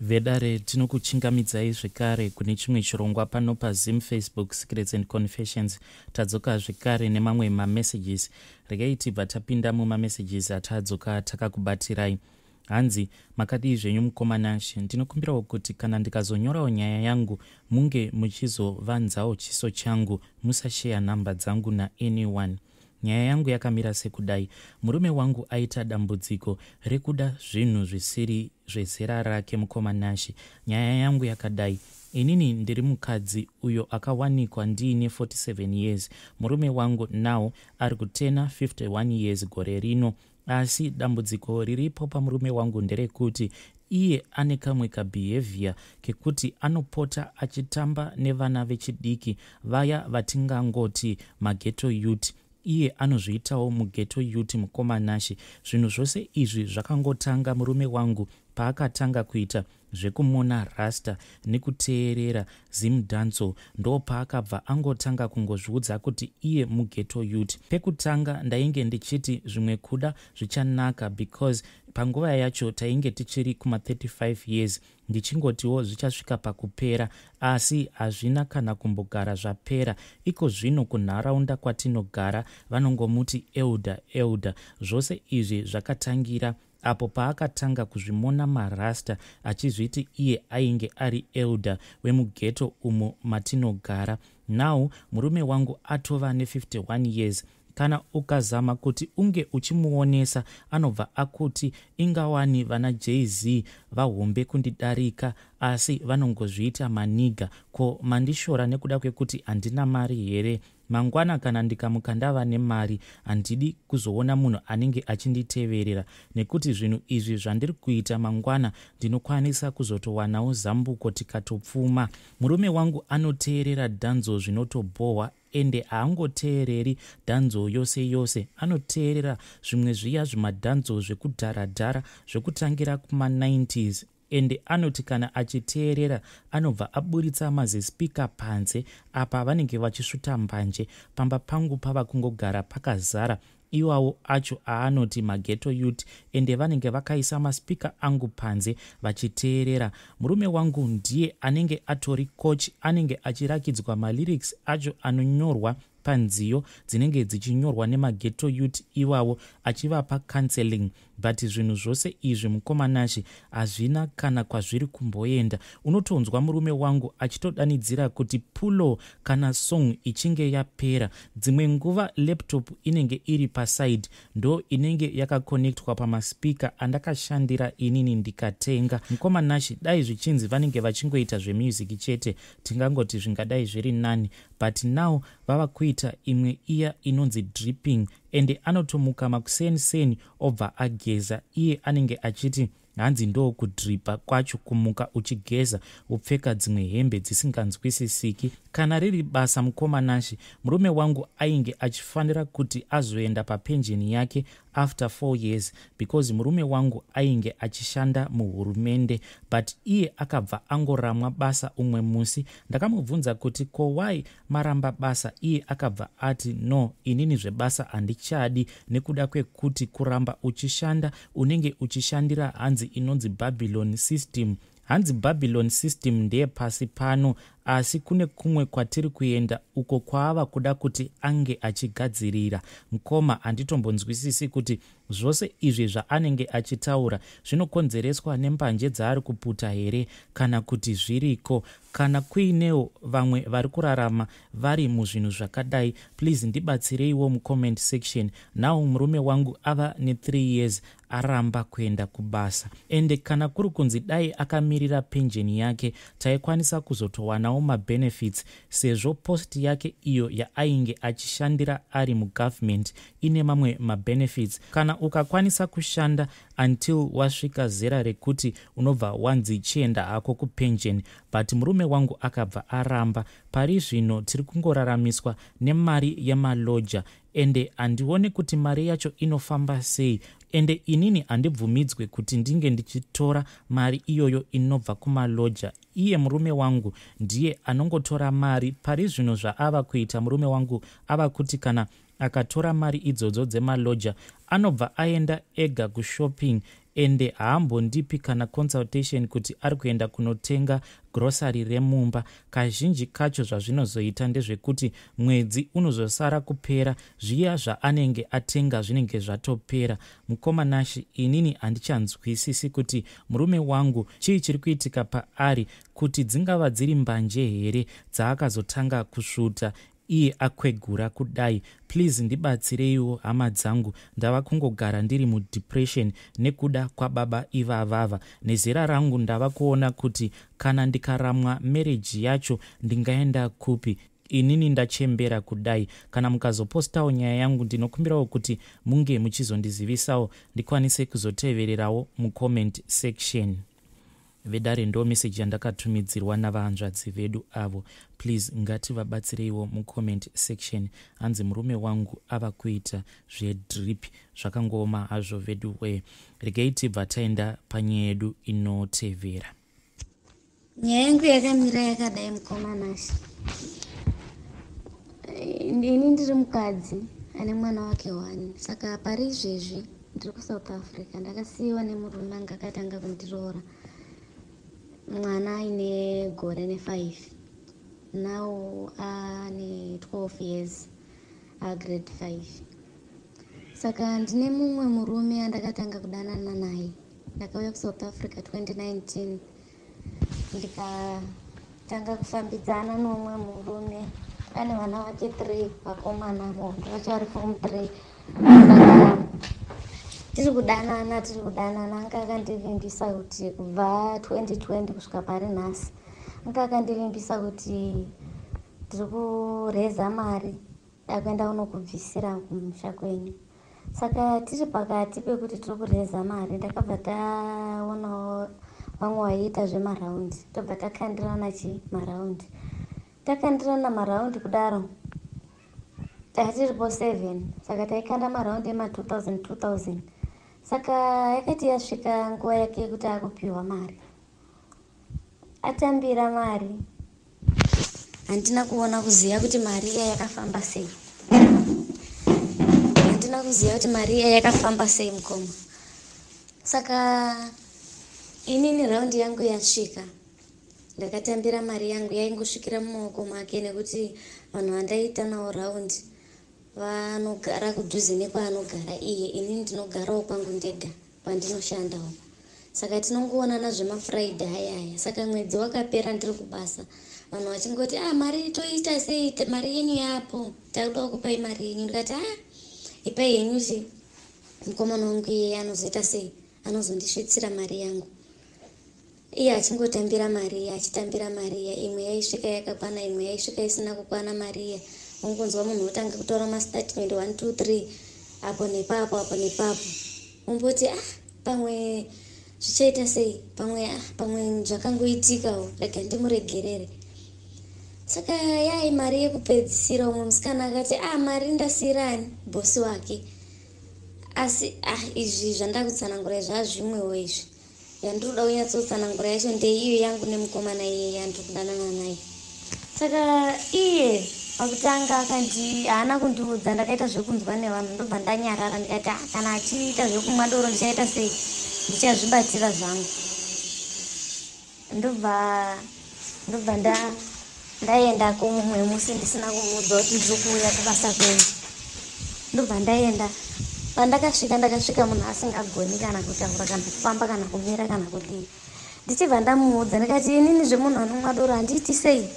Vedare, tinokuchingamidzai zvekare kune chimwe chirongwa pano paZim Facebook Secrets and Confessions. Tadzoka zvekare nemamwe mamessages. Regai tibva tapinda mumamessages atadzoka takakubatirai. Hanzi, makadii zvenyu mukoma Nashe? Ndinokumbirawo kuti kana ndikazonyorawo nyaya yangu munge muchizovanzawo chiso changu, musasheya nhamba dzangu naanyone. Nyaya yangu yakamira sekudai. Murume wangu aita dambudziko rekuda zvinhu zvisiri zvezera rake mukoma Nashe. Nyaya yangu yakadai. Inini ndiri mukadzi uyo akawanikwa ndiine 47 years. Murume wangu now ari kutena 51 years gore rino. Asi dambudziko riripo pamurume wangu nderekuti iye ane kamwe kabehaviour kekuti anopota achitamba nevana vechidiki vaya vatingangoti maghetto youth. Iye anozviitawo mughetto youth mukoma Nashe. Zvinhu zvose izvi zvakangotanga murume wangu paakatanga kuita zvekumona rasta nekuteerera Zimdancehall. Ndopaakabva angotanga kungozviudza kuti iye mughetto youth. Pekutanga ndainge ndichiti zvimwe kuda zvichanaka because panguva yacho tainge tichiri kuma35 years, ndichingotiwo zvichasvika pakupera, asi hazvina kana kumbogara zvapera. Iko zvino kunharaunda kwatinogara vanongomuti elder, elder. Zvose izvi zvakatangira apo paakatanga kuzvimona marasta achizviti iye ainge ari elder wemughetto umo matinogara. Now murume wangu atova ne51 years. Kana ukazama kuti unge uchimuonesa, anobva akuti ingawani vana Jay-Z vahombe kundidarika, asi vanongozviita manigga. Ko mandishora nekuda kwekuti handina mari here? Mangwana kana ndikamuka ndava nemari, handidi kuzoona munhu anenge achinditeverera, nekuti zvinhu izvi zvandiri kuita, mangwana ndinokwanisa kuzotowanawo zambuko tikatopfuma. Murume wangu anoteerera dancehall zvinotobhohwa, ende haangoteereri dancehall yose yose. Anoteerera zvimwe zviya zvimadancehall zvekudharadhara zvekutangira kuma90s, ende anoti kana achiteerera anobva aburitsa mazispeaker panze apa vanenge vachisvuta mbanje. Pamba pangu pava kungogara pakazara iwawo acho aanoti maghetto youth, ende vanenge vakaisa maspeaker angu panze vachiteerera. Murume wangu ndiye anenge atori coach, anenge achirakidzwa malyrics acho anonyorwa panziyo dzinenge dzichinyorwa nemaghetto youth iwawo, achivapa counseling. But zvinhu zvose izvi, mukoma Nashe, hazvina kana kwazviri kumboenda. Unotonzwa murume wangu achitodanidzira kuti pulo kana song ichinge yapera. Dzimwe nguva laptop inenge iri paside, ndo inenge yakaconnectwa pamaspeaker andakashandira inini ndikatenga. Mukoma Nashe, dai zvichinzi vanenge vachingoita zvemusic chete, tingangoti zvingadai zviri nani, but now vava kuita imwe iya inonzi dripping, ende anotomuka makuseni seni obva ageza. Iye anenge achiti hanzi ndo kudripa kwacho, kumuka uchigeza wopfeka dzimwe hembe dzisinganzwisisiki. Kana riri basa, mukoma Nashe, murume wangu ainge achifanira kuti azoenda papenjeni yake after 4 years because murume wangu ainge achishanda muhurumende, but iye akabva angoramwa basa. Umwe musi ndakamubvunza kuti ko why maramba basa? Iye akabva ati, "No, inini zvebasa handichadi nekuda kwekuti kuramba uchishanda unenge uchishandira hanzi inonzi Babylon system." Hanzi Babylon system ndeyepasi pano, asi kune kumwe kwatiri kuenda uko kwaava kuda kuti ange achigadzirira. Mukoma, handitombonzwisisi kuti zvose izvi zvaanenge achitaura zvinokonzereswa nembanje dzaari kuputa here kana kuti zviriko. Kana kuinewo vamwe vari kurarama vari muzvinhu zvakadai, please ndibatsireiwo mucomment section. Now murume wangu ava ne3 years aramba kuenda kubasa, ende kana kuri kunzi dai akamirira penjeni yake, taikwanisa kuzotowanawo mabenefits, sezvo post yake iyo yaainge achishandira ari mugovernment ine mamwe mabenefits kana ukakwanisa kushanda until wasvika zera rekuti unobva wanzi chienda hako kupenjeni. But murume wangu akabva aramba. Pari zvino tiri kungoraramiswa nemari yemalodger, ende handioni kuti mari yacho inofamba sei, ende inini handibvumidzwe kuti ndinge ndichitora mari iyoyo inobva kumalodger. Iye murume wangu ndiye anongotora mari. Pari zvino zvaava kuita murume wangu, ava kuti kana Akatora mari idzodzo dzemaloja anobva aenda ega kushopping, ende haambondipi kana consultation kuti ari kuenda kunotenga grocery remumba. Kazhinji kacho zvazvinozoita ndezvekuti mwedzi unozosara kupera, zviya zvaanenge atenga zvinenge zvatopera. Mukoma Nashi, inini handichanzwisisi kuti murume wangu chii chiri kuitika paari, kuti dzingava dziri mbanje here dzaakazotanga kusvuta iye akwegura kudai. Please ndibatsireiwo hama dzangu, ndava kungogara ndiri mudepression nekuda kwababa ivavava. Nezera rangu ndava kuona kuti kana ndikaramwa marriage yacho ndingaenda kupi inini ndachembera kudai? Kana mukazopostawo nyaya yangu, ndinokumbirawo kuti munge muchizondizivisawo ndikwanise kuzotevererawo mucomment section. Vedare, ndo meseji yandakatumidzirwa navahanzvadzi vedu avo. Please ngativabatsireiwo mucomment section. Hanzi murume wangu ava kuita zvedrip. Zvakangooma hazvo vedu wee. Regai tibva taenda panyaya yedu inotevera. Nyaya yangu yakamira yakadai, mukoma Nashe. Ini ndiri mukadzi ane mwana wake one. Saka pari izvezvi ndiri kuSouth Africa. Ndakasiyiwa nemurume anga akatanga kundiroora mwana aine gore ne5. Now ane 12 years, agrade 5. Saka ndine mumwe murume andakatanga kudanana naye. Ndakauya kuSouth Africa 2019, ndikatanga kufambidzana nomumwe murume ane vana vake 3, vakomana, muhondo vacho ari form 3. Saka tiri kudanana. Anga akandivimbisa kuti kubva 2020 kusvika pari nhasi, anga akandivimbisa kuti ndiri kureza mari, dakuenda kunokubvisira kumusha kwenyu. Saka tiri pakati pekuti tiri kureza mari, ndakabva taonawo vamwe vaiita zvemaraundi, tobva takandirana chi maraundi. Takandirana maraundi kudaro, tatiripo 7. Saka taikanda maraundi ema2000 2000. Saka yakati yasvika nguva yake yekuti akupiwa mari, atambira mari. Handina kuona kuziva kuti mari iya yakafamba sei. Handina kuziva kuti mari iya yakafamba sei, mukoma. Saka inini raundi yangu yasvika, ndakatambira mari yangu. Yaingosvikira mumaoko make, nekuti vanhu vandaiita navo raundi vanogara kudhuze nekwaanogara iye. Inini ndinogarawo kwangu ndega kwandinoshandawo, saka tinongoonana zvemafriday ayaya. Saka mwedzi wakapera ndiri kubasa, vanhu vachingoti, "Ah, mari toita sei? Mari yenyu yapo, takuda kupai mari yenyu." Ndikati, "A, ah, ipai henyu chi mukomana wangu, iyeye anozoita sei, anozondisvitsira mari yangu." Iye achingotambira mari iya, achitambira mari iya. Imwe yaisvika yakakwana, imwe yaisvika isina kukwana. Mari iya, ungonzwa munhu otanga kutora mastatement 1 2 3, apo nepapo, apo nepapo. Umboti, "Ah, pamwe zvichaita sei? Pamwe, ah, pamwe zvakangoitikawo, rega ndimuregerere." Saka yai mari yekupedzisira, umwe musikana akati, "Ah, mari ndasiyirani bhosi wake." Asi ah, izvi zvandakutsanangura zvazvimwewo. Izvi yandinoda kunyatsotsanangura yacho ndeiyo yangu nemukomana iyeye yandiri kudanana naye. Saka iye pakutanga akandi haana kundiudza. Ndakaita zvekunzwa nevanhu, ndobva ndanyarara. Ndikati, "Ah, kana achiita zvekumwa doro ndichaita sei? Ndichazvibatira zvangu." Ndobva ndaendako mumwe musi ndisina kumuudza kuti ndiri kuuya kubasa kwenyu. Ndobva ndaenda. Pandakasvika, ndakasvika munhu asingagoni kana kutaura, kana kufamba, kana kumira, kana kudii. Ndichibva ndamuudza, ndikati, "Inini zvemunhu anomwa doro handiiti sei,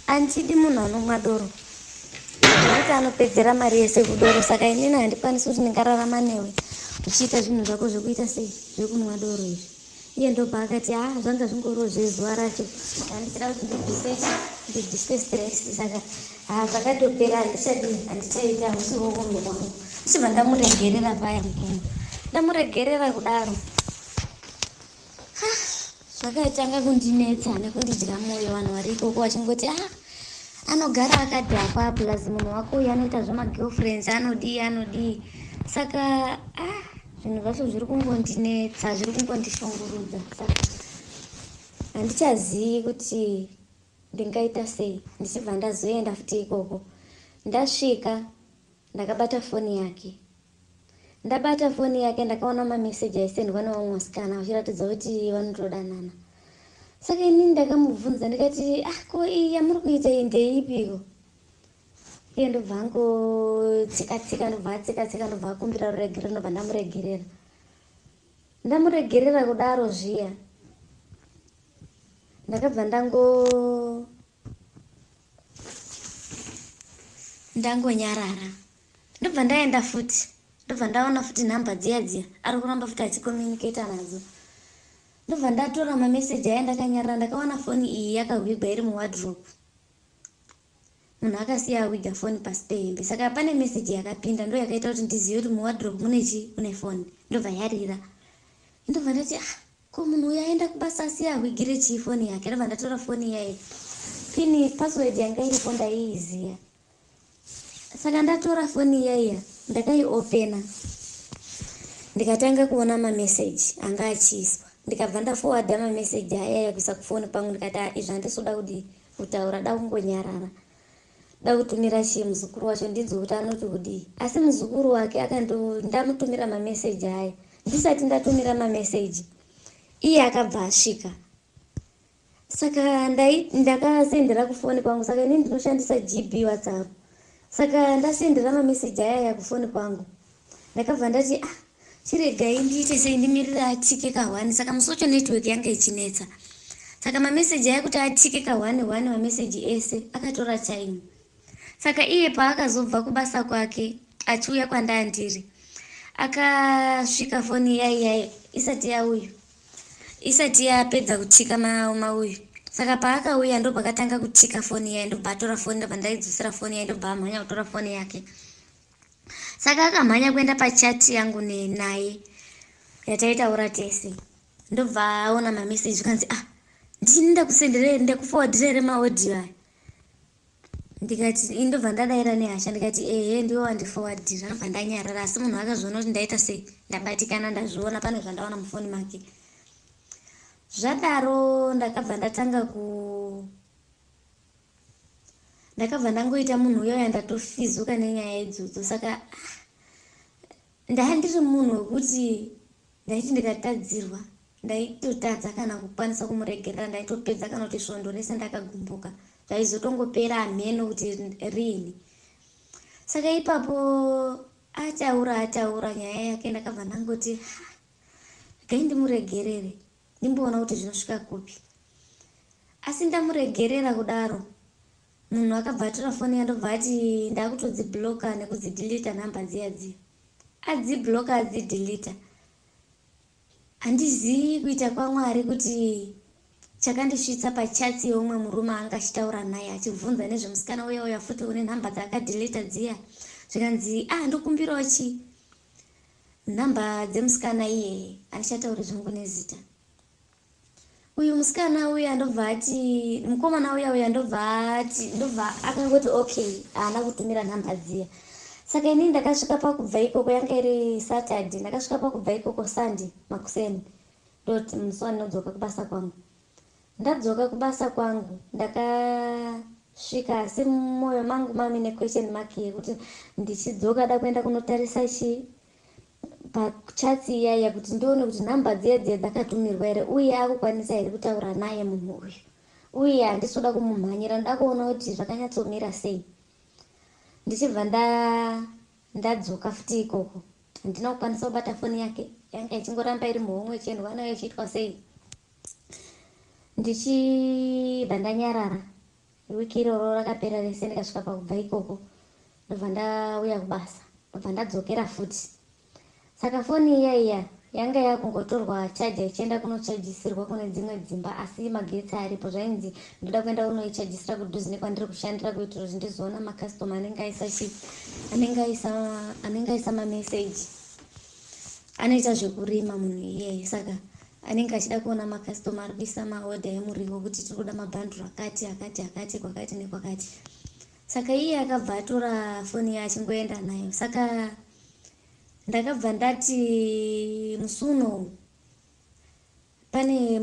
handidi munhu anomwa doro, nekuti anopedzera mari yese kudoro. Saka inini handikwanisi kuti ndingararama newe uchiita zvinhu zvako zvekuita sei, zvekunwa doro izvi." Iye ndobva akati, "Ha, ah, zvanga zvingoriwo zvezuva racho, handichida kuti ndibviswe stress. Saka ha, zvakatopera, handichadii, handichaita, husiwo unhu hwangu." Ndichibva ndamuregerera paya, mukoma. Ndamuregerera kudaro, zvakatanga kundinetsa nekundidya mwoyo. Vanhu vari ikoko vachingoti, "A, ah, anogara akadhakwa, plus munhu wako uyu anoita zvemagirlfriends, anodii, anodii." Saka a ah, zvinhu zvacho zviri kungondinetsa, zviri kungondishungurudza. Saka handichazivi kuti ndingaita sei. Ndichibva ndazoenda futi ikoko. Ndasvika. Ndakabata foni yake. Ndabata foni yake, ndakaona mameseji aisendwa nevamwe vasikana vachiratidza kuti vanotodanana. Saka inini ndakamubvunza ndikati, ah, ko iyi yamuri kuita iyi ndeipiko? Iye ndobva angotsika tsika, ndobva atsika tsika, ndobva akumbira ruregerero, ndobva ndamuregerera. Ndamuregerera kudaro zviya, ndakabva ndangonyarara, ndobva ndaenda futi, ndobva ndaona futi nhamba dziya dziya ari kuramba futi achicommunicata nadzo. Ndobva ndatora mameseji aya ndakanyarara. Ndakaona foni iyi yakahwigwa iri muwardrobe, munhu akasiya awiga foni pasi pehembe. Saka pane meseji yakapinda, ndo yakaita kuti ndizive kuti muwardrobe mune chi mune foni. Ndobva yarira, ndobva ndati, ah, ko munhu uyu aenda kubasa asiya ahwigire chii foni yake? Ndobva ndatora foni yaye, pini password yanga iripo ndaiiziya. Saka ndatora foni iyaiya, ndakaiopena, ndikatanga kuona mameseji anga achiiswa, ndikabva ndafowadha mameseji ayaya kuisa kufoni kwangu. Ndikati, ah, izvi handisi kudi kutaura, da kungonyarara, da kutumira chii muzukuru wacho ndinzwe kuti anoti kudii. Asi muzukuru wake ndamutumira mameseji aya, ndisati ndatumira mameseji iye akabva asvika. Saka ndakasendera kufoni kwangu. Saka inini ndinoshandisa GB WhatsApp. Saka ndasendera mameseji ayaya kufoni kwangu, ndakabva ndati, ah, chiregai ndiite sei, ndimirire atike kahwani. Saka musi wacho network yanga ichinetsa, saka mameseji aya kuti atike kahwani hwani, mameseji ese akatora time. Saka iye paakazobva kubasa kwake achiuya kwandandiri, akasvika foni iyaiyayi isati yauyu, isati yapedza kutika mauyu. Saka paakauya ndo pakatanga kutika foni iyai, ndobva atora foni, ndobva ndaidzosera foni iyai, ndobva amhanya kutora foni yake. Saka akamhanya kuenda pachati yangu naye yataitaura tese, ndobva aona mameseji, kanzi, ah, ndini ndakusendera here, ndakufowadhira here maaudio aya? Ndikati, ndobva ndadaira nehasha, ndikati, ehe, ndiwe wandifowadhira. Ndobva ndanyarara. Asi munhu akazviona kuti ndaita sei, ndabatikana, ndazviona pane zvandaona mufoni make. Zvadaro ndakabva ndatanga ku ndakabva ndangoita munhu uyoya, ndatofizuka nenyaya idzodzo. Saka ah, ndaa ndiri munhu wekuti ndaiti ndikatadzirwa ndaitotadza kana kukwanisa kumuregerera, ndaitopedza kana kuti svondo rese ndakagumbuka, zvaizotongopera hameno kuti riini. Saka ipapo ataura nyaya yake, ndakabva ndangoti, regai ndimuregerere, ndimboona kuti zvinosvika kupi. Asi ndamuregerera kudaro, munhu akabva atora foni yandobva ati ndakutodzibloka nekudzidhilita nhamba dziya dziya. Adzibloka, adzidhilita. Handizivi kuita kwaMwari kuti chakandisvitsa pachati yeumwe murume anga achitaura naye, achibvunza nezvemusikana uya uya futi une nhamba dzaakadhilita dziya. Zvikanzi, ah, ndokumbirawo chi nhamba dzemusikana iyeye, handichatauri zvangu nezita. Uyu musikana uya ndobva ati, mukomana uya uya ndobva ati, ndobva akangoti okay, haana kutumira nhamba dziya. Saka inini ndakasvika pakubva ikoko, yanga iri Saturday, ndakasvika pakubva ikoko Sunday makuseni, ndoti musi wandinodzoka kubasa kwangu. Ndadzoka kubasa kwangu, ndakasvika, asi mumwoyo mangu mamine question mark yekuti ndichidzoka da kuenda kunotarisa chii pachatsi iyaiya, kuti ndione kuti nhamba dziya dziya dzakatumirwa here, uye akukwanisa here kutaura naye munhu uyu. Uye handisi kuda kumumhanyira, ndoda kuona kuti zvakanyatsomira sei. Ndichibva ndadzoka futi ikoko, handina kukwanisa kubata foni yake, yanga ichingoramba iri muhomwe, ichiendwa nayo, ichiitwa sei. Ndichibva ndanyarara, wiki iroro rakapera rese. Ndikasvika pakubva ikoko, ndobva ndauya kubasa, ndobva ndadzokera futi. Saka foni iya iya yanga yakungotorwa chaja, ichienda kunochajisirwa kune dzimwe dzimba, asi magetsi aripo. Zvainzi ndoda kuenda kunoichajisira kudhuze nekwandiri kushandira, kuitira kuti ndizoona makastoma anenge aisa chi anenge aisa mameseji. Anoita zvekurima munhu iyeye, saka anenge achida kuona makastoma ari kuisa maodha emuriwo, kuti tiri kuda mabhanduru akati akati akati, kwakati nekwakati. Saka iye akabva atora foni iye achingoenda nayo. Saka ndakabva ndati musi unowu pane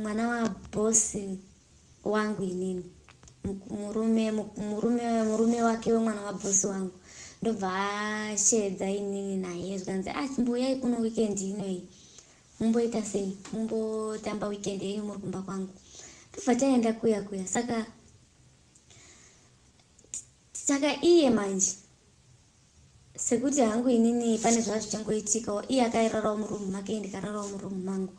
mwana wabhosi wangu, inini murume wake wemwana wabhosi wangu. Ndobva asheedza inini naye, zvikanzi, "Ah, chimbouyai kuno weekend inoyi, mumboita sei, mumbotamba weekend yenyu muri kumba kwangu." Tobva taenda kuya kuya. Saka iye manje, sekuti hangu inini pane zvava zvichangoitikawo, iye akairarawo murumu make, ndikararawo murumu mangu.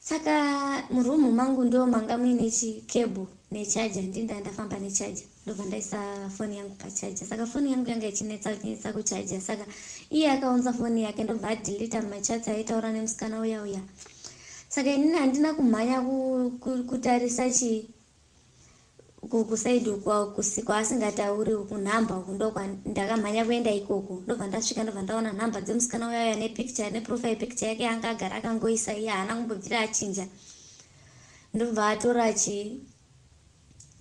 Saka murumu mangu ndo manga muine chicable necharger. Ndinda ndafamba necharger, ndobva ndaisa foni yangu pacharger. Saka foni yangu yanga ichinetsa, ichinetsa kucharger. Saka iye akaunza foni yake, ndobva adelete machats aitaura nemusikana uya uya. Saka inini handina kumhanya kutarisa chii, kuside kwaasingatauri, kunhamba uku. Ndo ndakamhanya kuenda ikoko. Ndobva ndasvika, ndobva ndaona nhamba dzemusikana uya uya nepicture, neprofile picture yake anga agara akangoisa iye, haana kumbobvira achinja. Ndobva atora chii,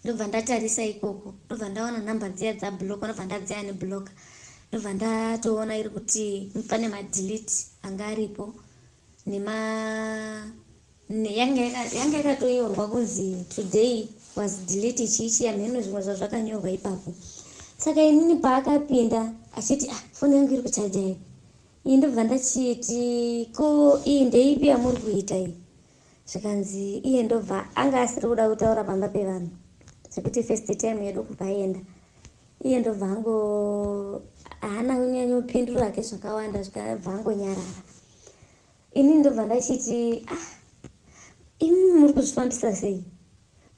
ndobva ndatarisa ikoko, ndobva ndaona nhamba dziya dzablockwa. Ndobva ndadziya neblocka. Ndobva ndatoona iri kuti pane madelete anga aripo nema yanga yakatonyorwa kunzi "Today was delete", chii chii, hamheno zvimwe zvazvakanyorwa ipapo. Saka inini paakapinda achiti, "Ah, foni yangu iri kuchaja iyi," iyi ndobva ndachiti, "Ko iyi ndeipi yamuri kuita iyi?" Zvikanzi iye ndobva anga asiri kuda kutaura pamba pevanhu, zvekuti first time yedu kubva aenda. Iye ndobva ango haana kunyanyopindura ke zvakawanda, zvikabva angonyarara. Inini ndobva ndachiti, "Ah, imimi muri kuzvifambisa sei?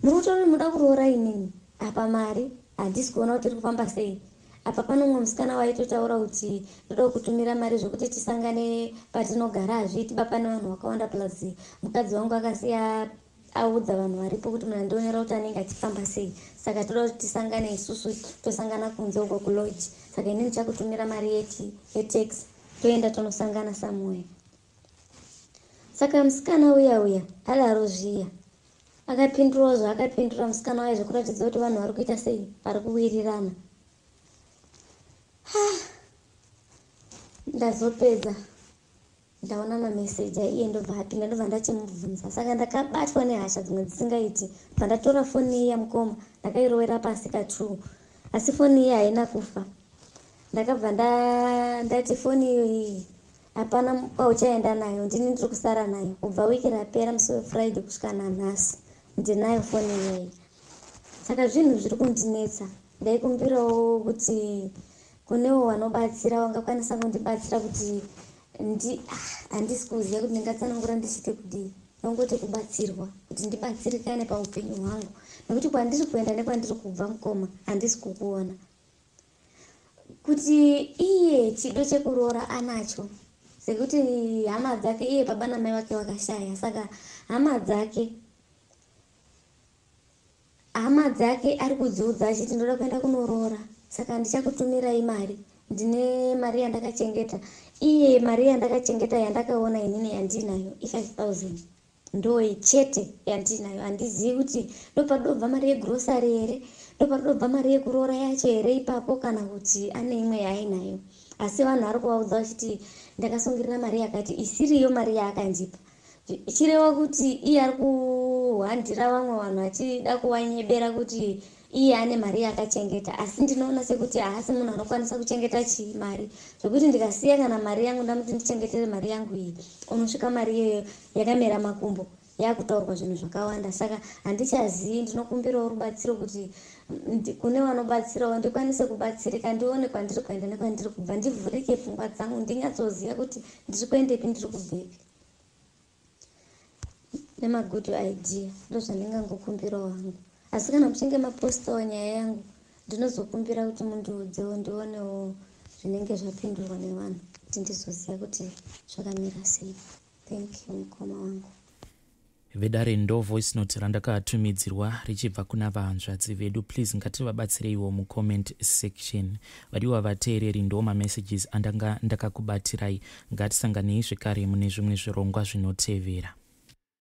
Muri kutori muda kuroora inini, apa mari handisi kuona kuti iri kufamba sei. Apa pane umwe musikana waitotaura kuti ndoda kutumira mari zvokuti tisangane patinogara. Hazviiti ba, pane vanhu vakawanda, plus mukadzi wangu akasiya audza vanhu varipo kuti munhu andionera kuti anenge achifamba sei. Saka toda kuti tisangane isusu, tosangana kunze uko kulodge. Saka inini ndichakutumira mari yetaxi, toenda tonosangana somewhere." Saka musikana uya uya adaro zviya, akapindurawo zvaakapindura musikana uya, zvekuratidza kuti vanhu vari kuita sei, vari kuwirirana. Ndazopedza ndaona mameseji aiye, ndobva apinda, ndobva ndachimubvunza. Saka ndakabatwa nehasha dzimwe dzisingaiti. Bva ndatora foni iya, mukoma, ndakairowera pasi ka2, asi foni iya haina kufa. Ndakabva ndati, "Foni iyo iyi hapana kwauchaenda nayo, ndini ndiri kusara nayo. Kubva wiki rapera musi weFriday kusvika nanhasi ndinayo foni iyoyi." Saka zvinhu zviri kundinetsa. Ndaikumbirawo kuti kunewo vanobatsira vangakwanisa kundibatsira kuti handisi kuziva kuti ndingatsanangura ndichiite kudii. Nongoti kubatsirwa kuti ndibatsirikane paupenyu hwangu, nekuti kwandiri kuenda nekwandiri kubva, mukoma, handisi kukuona. Kuti iye chido chekuroora anacho, sekuti hama dzake, iye baba namai vake vakashaya, saka hama dzake ari kudziudza achiti, "Ndoda kuenda kunoroora, saka ndichakutumirai mari, ndine mari yandakachengeta." Iye mari yandakachengeta, yandakaona inini yandinayo, i5 000, ndo chete yandinayo. Handizivi kuti ndopadobva mari yegrocery here, ndopadobva mari yekuroora yacho here ipapo, kana kuti ane imwe yaainayo. Asi vanhu ari kuvaudza vachiti, "Ndakasungirira mari yakati," isiriyo mari yaakandipa, ichireva kuti iye ari kuhwandira vamwe vanhu achida kuvanyebera kuti iye ane mari yaakachengeta. Asi ndinoona sekuti haasi munhu anokwanisa kuchengeta chii, mari, zvokuti ndikasiya kana mari yangu, ndamuti ndichengetere mari yangu iyi, unosvika mari iyoyo yakamera makumbo, yakutaurwa zvinhu zvakawanda. Saka handichazivi. Ndinokumbirawo rubatsiro kuti kune vanobatsirawo ndikwanise kubatsirika, ndione kwandiri kuenda nekwandiri kubva, ndivhurike pfungwa dzangu, ndinyatsoziva kuti ndiri kuendepi, ndiri kubvepi, nemagood idea. Ndo zvandingangokumbirawo hangu. Asi kana muchinge mapostawo nyaya yangu, ndinozokumbira kuti mundiudzewo, ndionewo zvinenge zvapindurwa nevanhu, kuti ndizoziva kuti zvakamira sei. Thank you, mukoma wangu. Vedare, ndo voice note randakatumidzirwa richibva kuna vahanzvadzi vedu. Please, ngativabatsireiwo mucomment section. Vadiwa vateereri, ndo mamessages andanga ndakakubatirai. Ngatisanganei zvekare mune zvimwe zvirongwa zvinotevera.